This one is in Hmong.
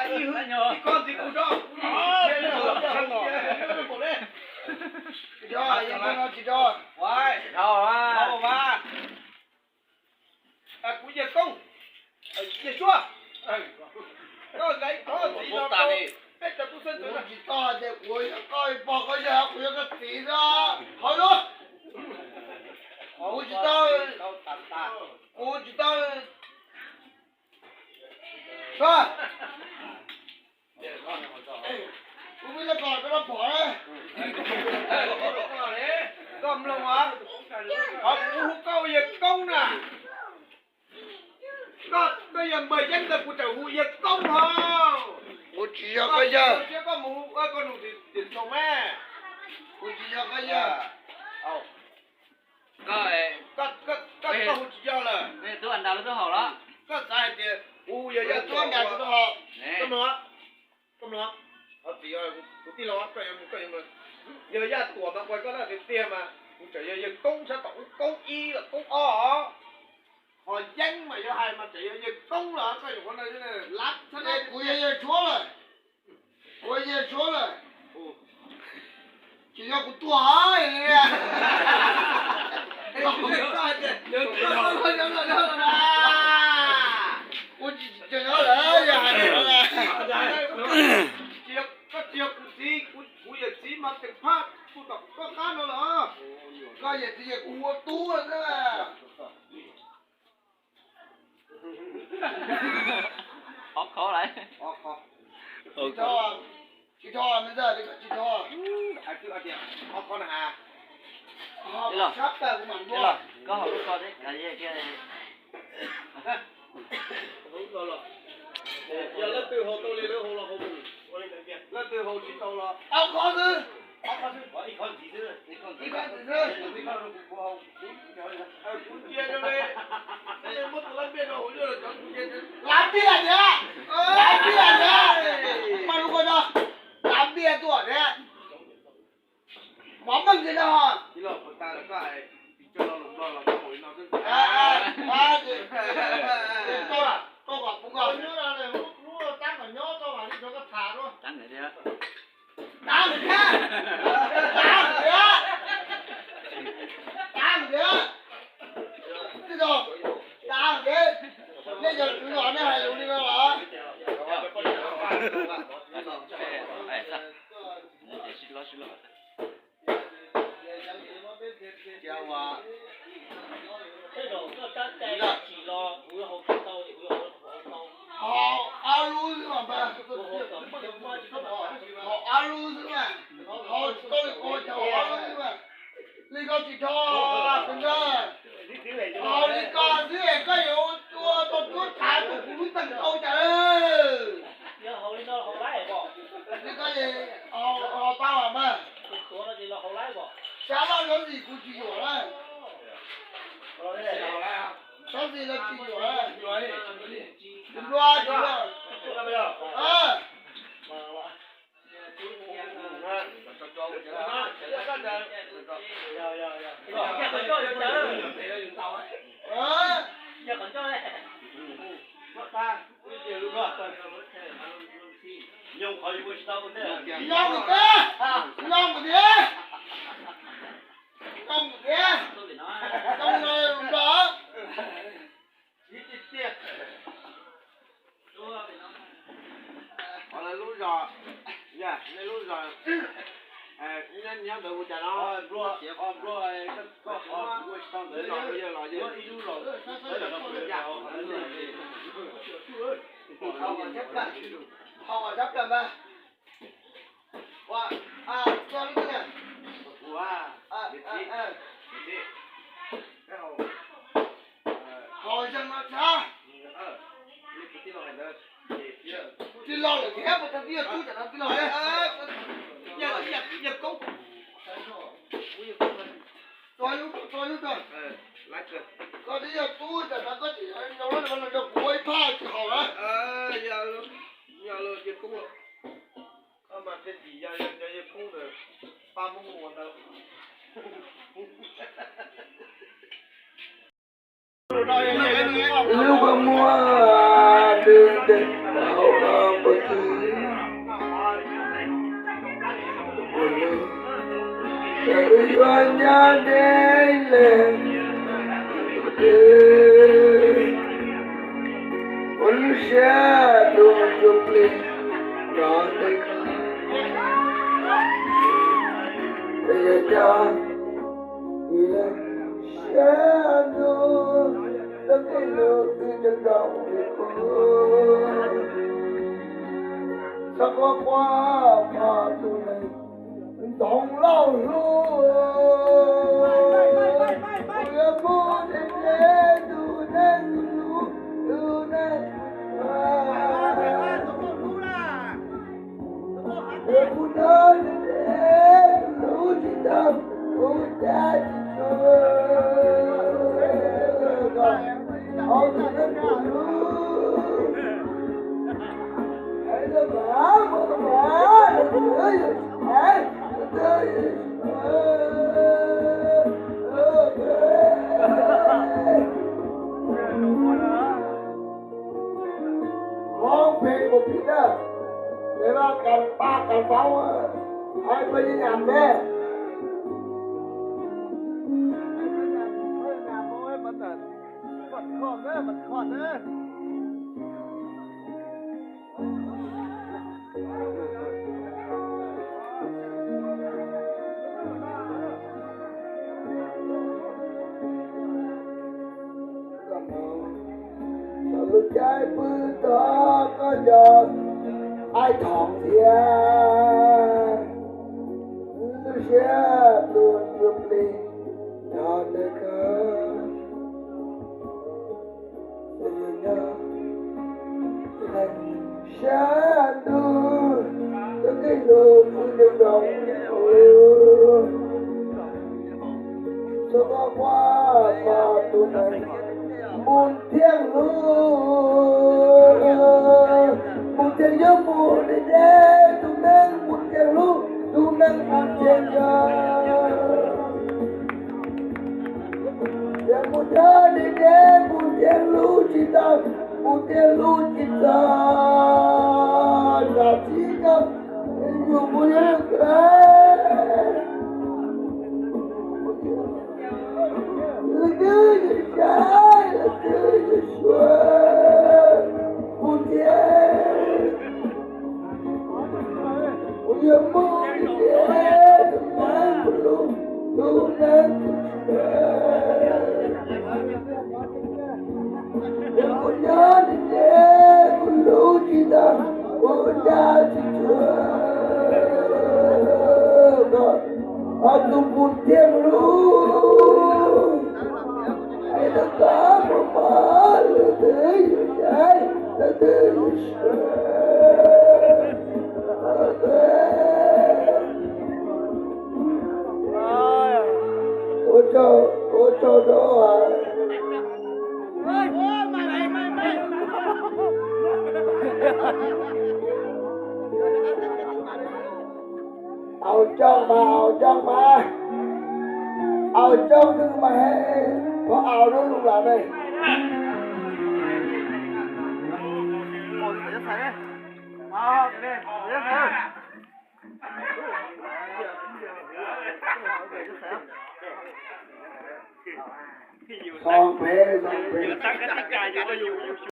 Ib koj ntxiv kuv tso, kuv ntxiv kuv tso. Tsis tso, tsis tso. Kuv yawg koob, yawg suab, koj nqa ib tog ntxiv no rau peb cov tub xeeb ntxwv. Kuv tsis tau hais tias kuv yog koj pog koj yawg, kuv yog koj txiv xwb. Qhov lub, kuv tsis tau, kuv tsis tau. Kuv pib rab phom, koj rab phom na. Koj mloog os, qhov kuv hu koj ua yawg koob na, koj, koj yawg npawg Yeeb ntawd kuv tseem hu yawg koob hos. Kuv tsis yog koj yawg. Koj mus hu koj nus tim Ntxhoo me. Kuv tsis yog koj yawg. Koj, koj hu tsis yog lawm. Tub Nras lub tub haus los? Koj xav hais tias kuv yog yawg tub Nras lub tub haus. Koj mloog, koj mloog, kuv tij laug, koj yuav mus, koj yuav mus, yog Yaj Tuam mas kuv hais koj tiag tiag mas kuv tseem yog yawg koob sab tom ub, koob ib los koob ob. Ho Yeeb mas yuav hais mas tseem yog yawg koob los koj yuav, kuv yog yawg tshuab lawm. Kuv yawg tshuab lawm. Tsis yog kuv tuag hais li. Kuv tsis yog lawm, yog hais li. Koj tsis yog kuv txiv, kuv yawm txiv mas tes phaj txug tom koj qab no lawm. Koj yawm txiv es kuv hu ua tub na. Qhov khov lawm. Tsis tho, tsis tho, me ntxawg, li ko tsis tho. Hais twb hais tias qhov khov na has. Sab plaws kuv mam npua. Koj haus lub ko thiab. Yog leej twg haus tau li lawv haus los haus, leej twg haus tsis tau los. Tau qhov xwb. Ib qhov ntxiv xwb. Kuv cia rau li, muab tus lab npiaj no haus, cov kuv cia. Lab npiaj tiag, lab npiaj tiag. Mas lub ko no, lab npiaj tuaj tiag. Mov meej li no. Tau, tau kom pub koj. Tav thiab, tav thiab, tav thiab, tav thiab. Nej cov tswv los nej hais lus li no los? Haus ob lub xwb mas, haus ob lub xwb mas, haus tsis tau li ko ces haus ob lub xwb mas. Li ko tsis tho, tus ntxawg. Haus li ko xwb es koj yuav ua tau tuab tshav tus kuv lub tees tau cas lawm. Li ko ces haus pab os mas. Xyov loj xyov ntxim kuv tsis yuam lawm. Xyov ntxim los tsis yuam lawm. Nplua tsis yuam. Nyob mus thiab, nyob mus thiab, nyob mus thiab, nyob mus no los. Qhov lawv lub zos, yog nej lub zos, nyob ntawd hu cas no? Nplua, nplua, koj qhov ua tsis tau ntawd los yawg los yawg ib lub los, yaj qhov lawv lub. Haus kom tshab plaws mas. Ua, a, koj lub twg na? Kuv, a, a, a. Haus zeeg no tshab. Tij laug lawm thiab, puas tau twb yog tub tam no tij laug thiab. Yawg koob. Tso lub, tso lub tso. Koj twb yog tub tam no koj tsis zoo los rau kuv ua ib phaj tsis haus na. Yog los yawg koob. Koj mas thiaj tsis yog yawg koob ntawd, pab Hmoob ua ntawd. Lub kua muag dwb dwb, hauv no npua twg Wb yuav nyab deb leeg, ua lub siab dub ntsuj plig nrog ntej koj. Yog cov siab dub, txoj kev hlub twb ceeb zoo li qub. Txhob quaj quaj mog tus neeg ntxoov lauj hlub, kuv yuav mus deb deb tus neeg kuv hlub, tus neeg kuv hlub. Yog kuv nyob deb deb, kuv hlub tsis tau, kuv cav tsis tau hauv tus neeg kuv hlub. Hoob phem mus phim dawb, es Vaj Kas Paj Kas Foob, hais peb nyab me. Lub caij pw tod koj nco qaib thoom thiab, lub siab dub ntsuj plig nrog ntawm koj. Siab dub, txoj kev hlub kuv nyob zoo, txhob quaj quaj mog tus neeg mus thiaj hlub. Mus thiaj yog mus deb deb, tus neeg mus thiaj hlub, tus neeg mus thiaj yog. Yog mus nyob deb deb, mus thiaj hlub tsis tau, mus thiaj hlub tsis txog, nram tsis koj, yus mus yog kawg. Leej twg yus saib, leej twg yus xyuas, mus thiaj. Kuv yuav mus deb deb, tus neeg kuv hlub, tus neeg kuv hlub. Yog kuv nyob deb deb, kuv hlub tsis tau, kuv cav tsis tau hauv tus neeg kuv hlub. Es tus koj mus mog, leej twg yus saib, leej twg yus xyuas. Ua tsaug, ua tsaug rau Au coj mas, au coj mas, au coj nws mas, pom au lub lus lam ne. Zoo phem, zoo phem.